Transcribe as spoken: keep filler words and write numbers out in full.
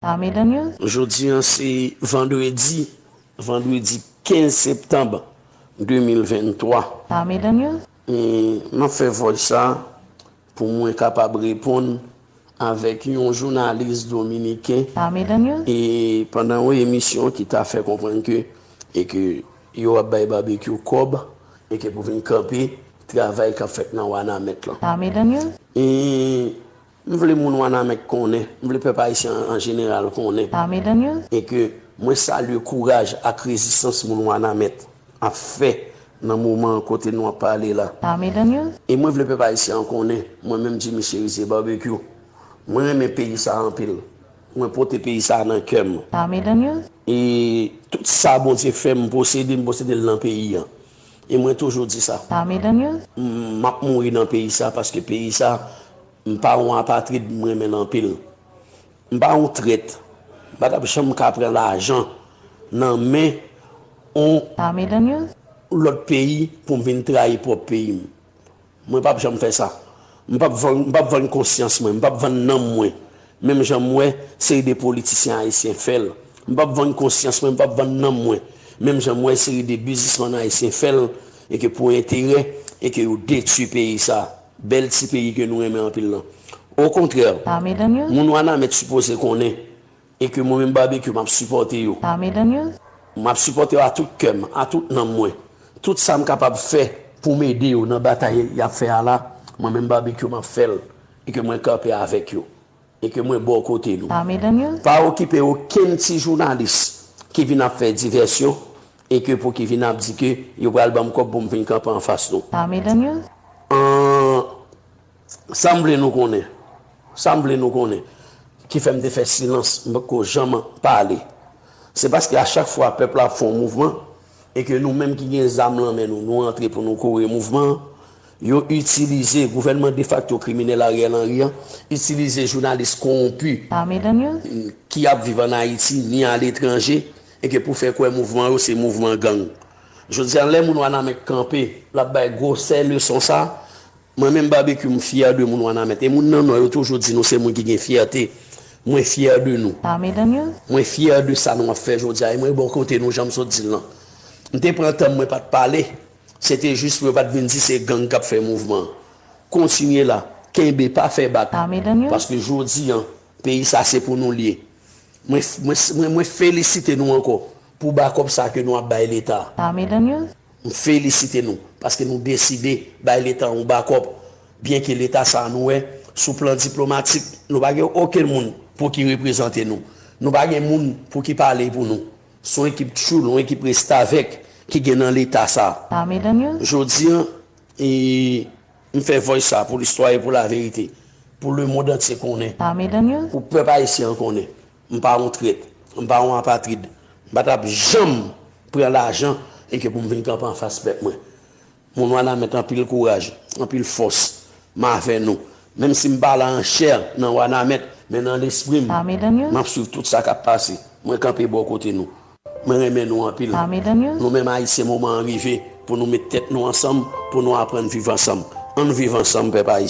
Pamedon News. Jodi an se vandredi, vandredi kenz septanm de mil venntwa. Pamedon News. E m ap fè vòy sa pou mwen kapab reponn avèk yon jounalis dominiken. Pamedon News. E pandan yon emisyon ki ta fè konprann ke, e ke yo ap bay Babekyou kòb, e ke pou vin kanpe travay k ap fèt nan Wanament lan. Pamedon News. E m vle moun Wanament konnen, m vle pèp ayisyen an, an jeneral konnen. Pamedon News. E ke mwen salye kouraj ak rezistans moun Wanament ap fè nan moman kote nou ap pale la. Pamedon News. E mwen vle pèp ayisyen an konnen, mwen menm Jimmy Chérizier Barbecue, mwen renmen peyi sa anpil. Mwen pote peyi sa nan kè m. Pamedon News. E tout sa Bondye fè m posede, m posede l nan peyi an. E mwen toujou di sa. Pamedon News. M ap mouri nan peyi sa paske peyi sa, m pa yon apatrid, m renmen l anpil. M pa yon trèt. M pa t ap janm ka pran lajan nan men yon Pamedon News. Lòt peyi pou m vin trayi pwòp peyi m. Mwen p ap janm fè sa. M p ap vann, m p ap vann konsyans mwen, m p ap vann nanm mwen. Menm jan m wè seri de politisyen ayisyen fè l. M p ap vann konsyans mwen, m p ap vann nanm mwen. Menm jan m wè seri de biznismann ayisyen fè l, e ke pou enterè, e ke yo detwi peyi sa. Bèl ti peyi ke nou renmen anpil lan. Okontrè, Pamedon News. Moun Wanament sipoze konnen, e ke mwen menm Barbecue m ap sipòte yo. Pamedon News. M ap sipòte yo a tout kè m, a tout nanm mwen. Tout sa m kapab fè pou m ede yo nan batay y ap fè a la, mwen menm Barbecue m ap fè l, e ke mwen kanpe avèk yo, e ke mwen bò kote nou. Pamedon News. Pa okipe okenn ti jounalis ki vin ap fè divèsyon, e ke pou ki vin ap di ke yo pral ban m kòb pou m vin kanpe anfas nou. Pamedon News. An, sa m vle nou konnen, sa m vle nou konnen, ki fè m te fè silans, m poko janm pale, se paske a chak fwa pèp la ap fè yon mouvman, e ke nou menm ki gen zam lan men nou, nou antre pou nou kore mouvman an, yo itilize, gouvènman defakto kriminèl Ariel Henry an, itilize jounalis kowonpi Pamedon News. Ki ap viv ann Ayiti, ni aletranje, e ke pou fè kwè mouvman yo se mouvman gang. Jodi a, lè moun Wanament kanpe, l ap bay gwosè leson sa, mwen menm Barbecue, m fyè de moun Wanament. E moun nan Nò yo toujou di nou se moun ki gen fyète. Mwen fyè de nou. Pamedon News. Mwen fyè de sa nou ap fè jodi a. E mwen bò kote nou, jan m sot di l lan. M te pran tan m, mwen pa t pale. Se te jis pou yo pa t vin di se gang k ap fè mouvman an. Kontinye la. Kenbe, pa fè bak. Pamedon News. Paske jodi a, peyi sa se pou nou l ye. Mwen, mwen, mwen, mwen felisite nou ankò pou bakòp sa ke nou ap bay Leta. Pamedon News. M felisite nou paske nou deside bay Leta yon bakòp. Byenke Leta sa a nou wè, sou plan diplomatik, nou pa gen okenn moun pou ki reprezante nou. Nou pa gen moun pou ki pale pou nou. Se yon ekip tchoul, yon ekip restavèk ki gen nan Leta sa a. Pamedon News. Jodi a, e, m fè vòy sa pou listwa e pou laverite, pou lemonn antye konnen, Pamedon News. Pou pèp ayisyen an konnen. M pa yon trèt, m pa yon apatrid. M pa t ap janm pran lajan e ke pou m vin kanpe anfas pèp mwen. Moun Wanament, anpil kouraj, anpil fòs. M avè nou. Menm si m pa la an chè nan Wanament, men nan lespri m, Pamedon News. M ap swiv tout sa k ap pase. Mwen kanpe bò kote nou. Mwen renmen nou anpil. Pamedon News. Nou menm Ayisyen, moman an rive pou nou met tèt nou ansanm, pou nou aprann viv ansanm. Ann viv ansanm, pèp ayisyen.